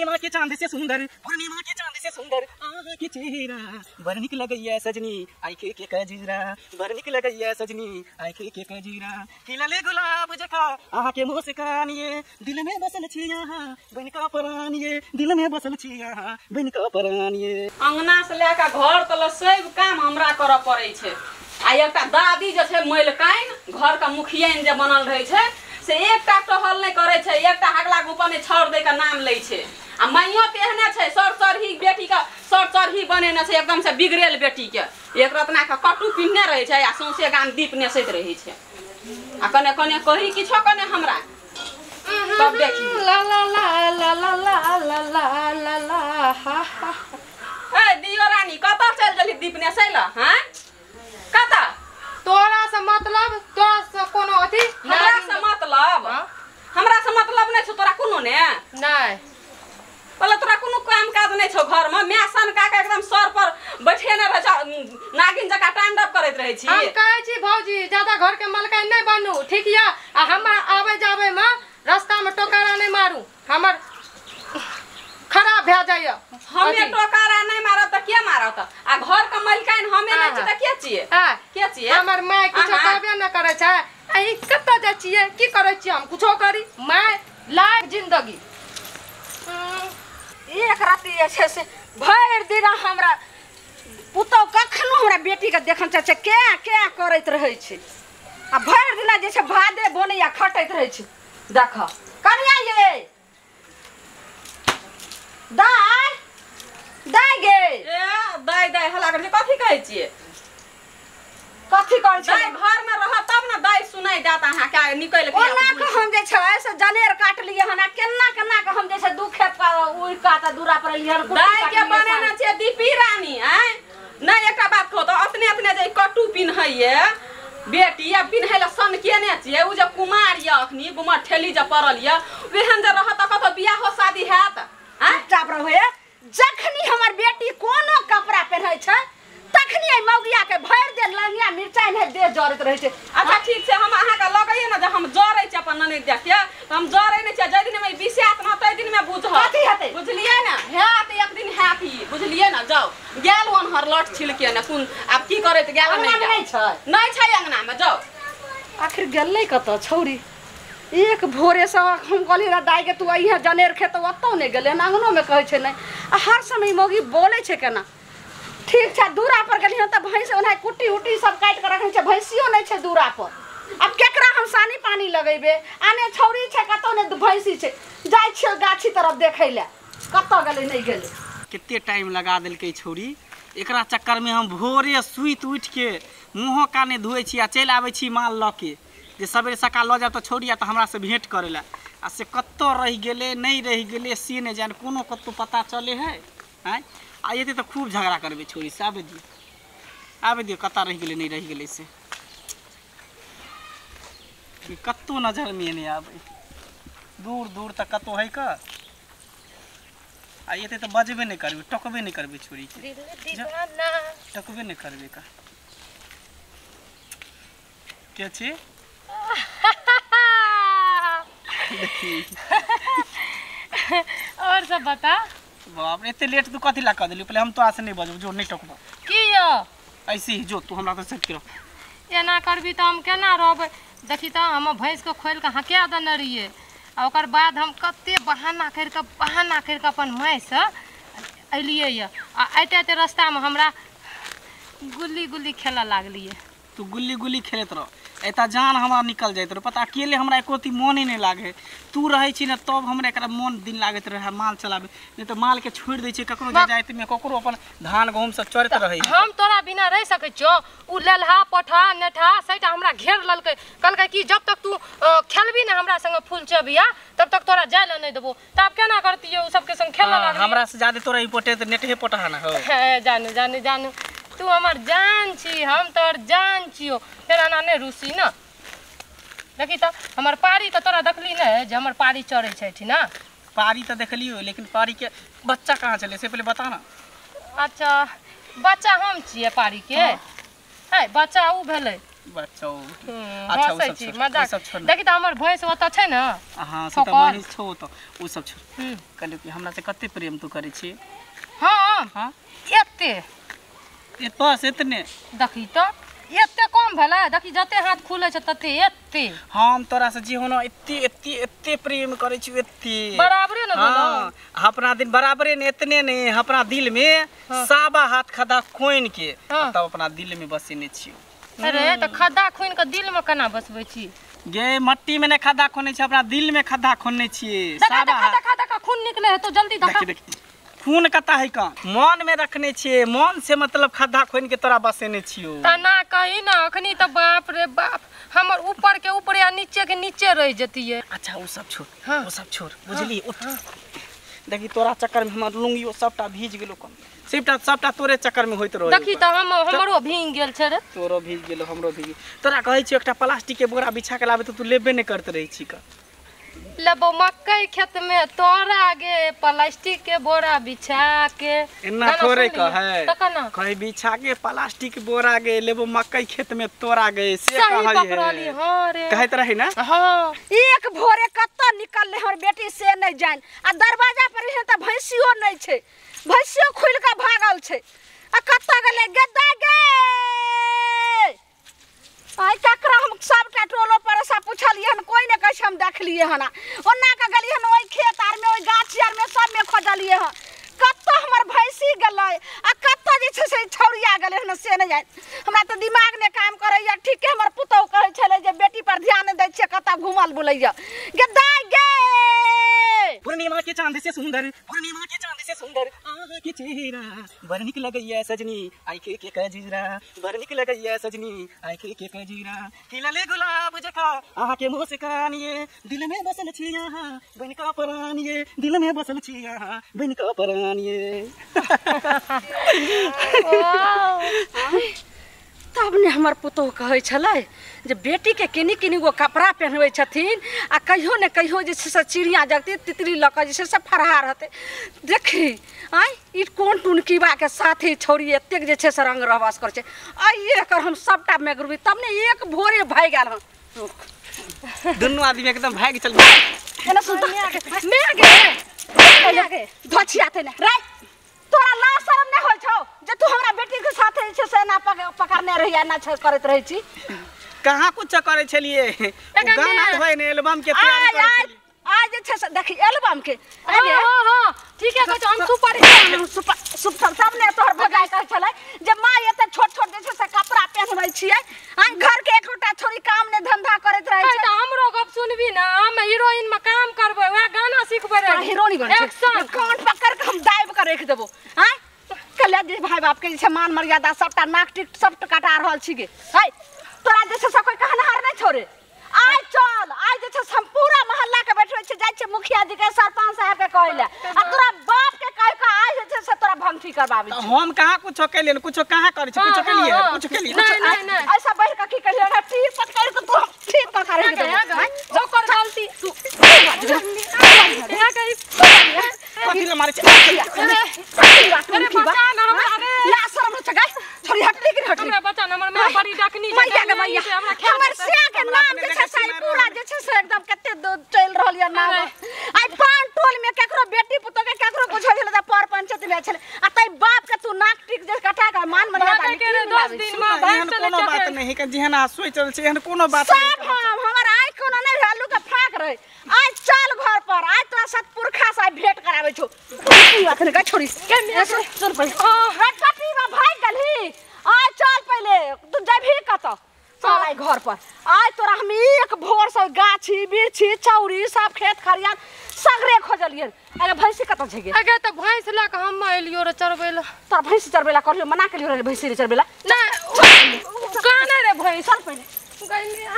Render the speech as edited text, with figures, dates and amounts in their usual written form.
पूर्णिमा के चांद से सुंदर, पूर्णिमा के चांद से सुंदर आहा के चेहरा, बड़ निक लगैया सजनी आंखि के कजरा, बड़ निक लगैया सजनी आंखि के कजरा, खिलले गुलाब जका आहा के मुस्कान ये, दिल में बसल छी आहा बन का परान ये, दिल में बसल छी आहा बन का परान ये। अंगना से लए के घर तल सब काम हमरा करऽ पड़ै छै। आ एकटा दादी जे छै मैलकाइन घर के मुखियाइन जे बनल रहै छै से एकटा टहल नहि करै छै, एकटा हगला गुपा ने छाउर दै के नाम लै छै। आ माइयो तेहने छै, सर चरही बेटी के सर चरही बनेने छै एकदम से बिगड़ेल बेटी के, एक रत्ना के कटु पिन्हने रहै छै आ सौंसे गाम दीप नेसैत रहै छै। आ कने कने कही किछो कने हमरा तब देखी ला ला ला ला ला ला ला ला ला हा हा। ए दियो रानी कतऽ चल गेली दीप नेसै ल? हां कतऽ? तोरा से मतलब, तोरा से कोनो अथी? हमरा से मतलब, हमरा से मतलब नहीं छौ तोरा कोनो ने? नहीं। पहले तोरा कोनो काम काज नहीं छौ घर में, my सन का के एकदम सर पर बैठे ने रह छौ, नागिन जका तांडव करैत रहै छी। हम कहै छी भौजी ज्यादा घर के मलकाइन नहीं बनू, ठीक या? आ हमरा आबै जाबै में रास्ता में टोकारा नहीं मारू, हमर खराब भए जाइए। हमे टोकारा नहीं मारब त के मारत? आ घर के मलकाइन हमे नहीं छी त के छियै? के छियै? हमर my किछो कहबे न करै छै। आ ई कतऽ जाइ छियै, की करै छियै? हम कुछो करी, my लाइफ जिंदगी। एक राति जे छै से भरि दिन हमरा पुतहु कखनो हमरा बेटीके देखन चाहै छै, के के करैत रहै छै, आ भरि दिना जे छै भादे बनैया खटैत रहै छै। देख कनिया ये दाइ दाइ गे, ए दाइ दाइ हल्ला करै छै, कथी कहै छियै? कथी कहै छै? दाइ घर में रह तब ने दाइ सुनाइ देत अहाँ के निकलि के। ओना के हम जे छै से जनेर काटलियै हन, आ केना केना के हम जे छै दू खेप उड़ि कऽ तऽ दूरा पर एलियै हन। दाइ के बनेने छियै दीपी रानी। आँय नहि एकटा बात कहू तऽ अपने अपने जे कट्टू पिन्हैये बेटी आ पिन्है लए सन केने छियै, उ जे कुमार यऽ अखनी गुमर ठेली जे पड़ल यऽ ओहन जे रहत तऽ कतौ बियाहो शादी हैत? चुपचाप रहू। जखनी हमर बेटी कोनो कपड़ा पहिरै छै तखनी एहि मौगिया के भरि देह लंगिया मिरचाइ नहि देह जरैत रहै छै। अच्छा ठीक छै, हम अहाँके लगैये ने जे हम जरै छी अपन ननैद के, तऽ हम जरै नहि छियै। जाहि दिनमे बिसायत ने ताहि दिनमे बुझत कथी हेतै, बुझलियै ने? हैत एक दिन हैत ई, बुझलियै ने? जाउ गेल ओनहर लट छिलके ने कोन आब की करैत गेल। नहि छै, नहि छै अंगनामे, जाउ। आखिर गेलै कतऽ छौरी? एक भोरेसँ हम कहलियै रे दाइ के तू अइहे जनेर खेत, ओतौ नहि गेलै, अंगनोमे कहै छै नहि, आ हर समय मौगी बोलै छै केना। ठीक छै दूरा पर गेलियै तऽ भैंस ओना कुट्टी उट्टी सब काटि कऽ रखने छै, भैंसियो नहि छै दूरा पर। आब केकरा हम सानी पानी लगेबै? आने छौरी छै कतौ नहि भैंसी छै। जाइ छियै गाछी तरफ देखै लए, कतऽ गेलै नहि गेलै। कते टाइम लगा देलकै छौरी, एकरा चक्करमे हम भोरे सुति उठि के मुँहो काने धोइ छी आ चलि आबै छी माल लऽ के, जे सबेरे सकाल लऽ जायब तऽ छौरी आ तऽ हमरासँ भेँट करै लए। आ से कतऽ रहि गेलै नहि रहि गेलै से नहि जानि, कोनो कतहु पता चलै है? आँय आ एतै तऽ खूब झगड़ा करबै छौरीसँ। आबै दियौ आबै दियौ, कतऽ रहि गेलै नहि रहि गेलै से कतहु नजरमे नहि आबै, दूर दूर तक कतहु है कऽ। आ एतै तऽ बजबे नहि करबै, टोकबे नहि करबै छौरीके, टोकबे नहि करबै। का के छी? और सब बता। बाप रे एते लेट तू कथी ला कऽ देली? पहिले हम तोरा से नहीं बजबो, जो नहीं टोकबो। की यो ऐसे ही जो तू हमरा से सेट कर। एना करबी तऽ हम केना रहबै? देखी तऽ हम भैंस के खोलि कऽ हँका देने रहियै, आ ओकर बाद हम कते बहाना करि कऽ अपन मायसँ एलियै यऽ, आ आइते आइते रास्तामे हमरा गुल्ली गुल्ली खेलऽ लागलियै। तू गुल्ली गुल्ली खेलैत रह, एतऽ जान हमरा निकल जाइत रह, पता अकेले हमरा एको अथी मोने नहि लागै। तू रहै छी ने तब हमरा एकरा मोन दिन लागैत रहै माल चलाबै, नहि तऽ मालके छोड़ि दै छियै ककरो जातिमे, ककरो अपन धान गहूँम सब चरैत रहै। हम तोरा बिना रहि सकै छियौ? उ लेलहा पठा नेठा सैटा हमरा घेर लेलकै, कहलकै कि जब तक तू खेलबी ने हमरा संगे फूल चबिया तब तक तोरा जाय लए नहि देबो। तऽ आब केना करतियै? उ सबके संग खेलऽ लागलियै। हमरा से ज्यादा तोरा इम्पोर्टेंट नेटहे पठा ना हो। जानू जानू जानू तू हमर जान छी, हम तोहर जान छियौ, फेर एना नहि रुसी ने। देखी तऽ हमर पारी तऽ तोरा देखली ने जे हमर पारी चढ़ै छै एहिठिना? पारी तऽ देखलियौ, लेकिन पारी के बच्चा कहाँ चले से पहले बता ना। अच्छा बच्चा हम छियै पारी के? है बच्चा उ भेलै। बच्चौ अच्छा उ सब मजाक देखि त हमर भैंस ओत छै न। हां से त भैंस छौ त उ सब छोड़। कहलियो कि हमरा से कते प्रेम तू करै छी? हां हां एते ए बस एतने। देखी त एते कम भेलै, देखी जते हाथ खुलै छै तते एते। हम तोरा से जे होना एते एते एते प्रेम करै छी एते बराबरे न भेलै। हां अपना दिन बराबरे ने एतने ने अपना दिल में साबा हाथ खदा खोइन के तब अपना दिल में बसेने छियो। अरे त खदा खोइन के दिल में केना बसबै छी गे? मट्टी में ने खदा खोने छी, अपना दिल में खदा खोने छिए। साबा देखा देखा खून निकले है तो जल्दी देखा। देख खून कता है का मन में रखने छिए, मन से मतलब खद्धा खोइन के तोरा बसेने छियो। तना कही ना अखनी त बाप रे बाप हमर ऊपर के ऊपर आ नीचे के नीचे रह जतिए। अच्छा उ सब छोड़। हां उ सब छोड़ बुझली। उठ देखी तोरा चक्कर में हमर लुंगियो सबटा भीज गेलो कम सबटा सबटा तोरे चक्कर में होइत रहे। देखी त हम हमरो भींग गेल छै रे। तोरो भीज गेलो हमरो भीज। तोरा कहै छियो एकटा प्लास्टिक के बोरा बिछा के लाबे त तू लेबे नै करत रहै छी का। लेबो मकई खेत में तोरा गे प्लास्टिक के बोरा बिछा के। एना थोड़े कहै कहे बिछा के प्लास्टिक बोरा गे लेबो मकई खेत में तोरा गे से कहै। हां रे कहैत रही ना। हां एक भोरे कत निकलले हमर बेटी से नहीं जान आ दरवाजा पर है त भैंसियो नहीं छै, भैंसियो खुल के भागल छै आ कत गेलै गदा गे। आइ ककरा हम सबटा टोलो पर से पुछलियै हन कोई ने कहै छै हम देखलियै हन। ओना के गेलियै हन ओहि खेत आर में ओहि गाछ आर में सब में खोजलियै हन कत हमर भैंसी गेलै आ कत जे छै से छौड़िया गेलै हन से नहि जानि। हमरा तऽ दिमाग नहि काम करैया। ठीके हमर पुतहु कहै छलै जे बेटी पर ध्यान नहि दै छियै कत घुमल बुलैया गे दाइ गे। पूर्णिमा के चांद से सुंदर, पूर्णिमा के चांद से सुंदर आहा के चेहरा बड़ निक लगैया सजनी आंखि के कजरा, बड़ निक लगैया सजनी आंखि के कजरा। खिलले गुलाब जका आहा के मुस्कान ये दिल में बसल छी आहा बन का परान ये, दिल में बसल छी आहा बन का परान ये। तब ने हमर पुतोह कहै छलै जे बेटीके किनी किनी गो कपड़ा पहनबै छथिन आ कहियो ने कहियो जे छै से चिड़िया जगती तितली लऽ कऽ जे छै से फरहा रहतै। देखी आँय ई कोन टुनकीबाके साथी छौड़ी एतेक जे छै से रंग रहवास करै छै। आइ एकर हम सबटा मेगरुबी तब ने एक भोरे भागि गेल हन। दुनू आदमी एकदम भागि चल एना सुन गे धोछियाते ने रे तोरा लाज शरम नहि होइ छौ जे तू हमरा बेटी के साथ जे छै से एना पकड़ने रही एना करैत रहै छी? कहाँ कुछ करै छलियै गाना होय ने एल्बम के तैयारी करै छलियै। आइ जे छै से देखी एल्बम के। हां हां ठीक है कहै हम सुपर सुपर सुपर तब ने तोहर भगाय कहै छलै जे माँ एते छोट छोट जे छै से कपड़ा पहनबै छियै आ घर के एकोटा छोरी काम ने धंधा करैत रहै छै। त हमरो गप सुनबी ना हम हीरोइन में काम करबै वएह गाना सिखबै रे हीरोइन बन छै कान पकड़ के हम दाबि के राखि देबो। आँय कहलियै जे भाई बाप के जे छै मान मर्यादा सबटा नाक टिक सब कटा रहल छी गे। है तोरा जे छै से कोइ कहनहार नहि छोड़े। आइ चल आइ जे छै से हम पूरा मोहल्ला के बैठबै छियै जाइ छियै मुखिया जी के सरपंच साहब के कहै लए आ तोरा बाप के कहि के आइ जे छै से तोरा भंगठी करबाबै छी। हम कहाँ कुछो केलियै कुछो कहाँ करै छी कुछो केलियै कुछो केलियै। नहीं नहीं नहीं ऐसा बढ़ के की कहलियै हमरा ठीक पकड़ के तू ठीक पकड़ के देबो। ओकर गलती तू कथी ले मारै छी? अरे बचा ना हमरा रे ला शरम छै गै छोड़ी हटली कि हटली हमरा बचा ना हमर मां बड़ी डकनी छै मैया के मैया हमर सिया के नाम जे छै से पूरा जे छै से एकदम कते चलि रहल या नाम। आइ पान टोल में केकरो बेटी पुतोह के केकरो कुछ होय छलै त पर पंचायत में छलै आ तै बाप के तू नाक टिक जे कटा के मान मर्यादा के 10 दिन में भाग चले कोनो बात नहीं के जेहन आ सोच रहल छै एहन कोनो बात सब हम हमर आइ कोनो नहि रहलु के फाक रहे। आइ चल घर पर आइ तोरा सतपुरखा से भेंट कराबै छौ। की बात ने गै छोड़ी सुन पहिले रटपटी में भाग गेलही। आइ चल पहिले तू जेबही कतऽ चल आइ घर पर। आइ तोरा हम एक भोर से गाछी बिरछी चौरी सब खेत खरियान सगरे खोजलियन। अरे भैंसी कतऽ छै गे? अगे त भैंस लऽ के हम एलियो रे चरबै लए। तोरा भैंसी चरबै लए कहलियो मना केलियो रे भैंसी रे चरबै लए। नहि कहाँ रे भैंस चल पहिले गइलिया।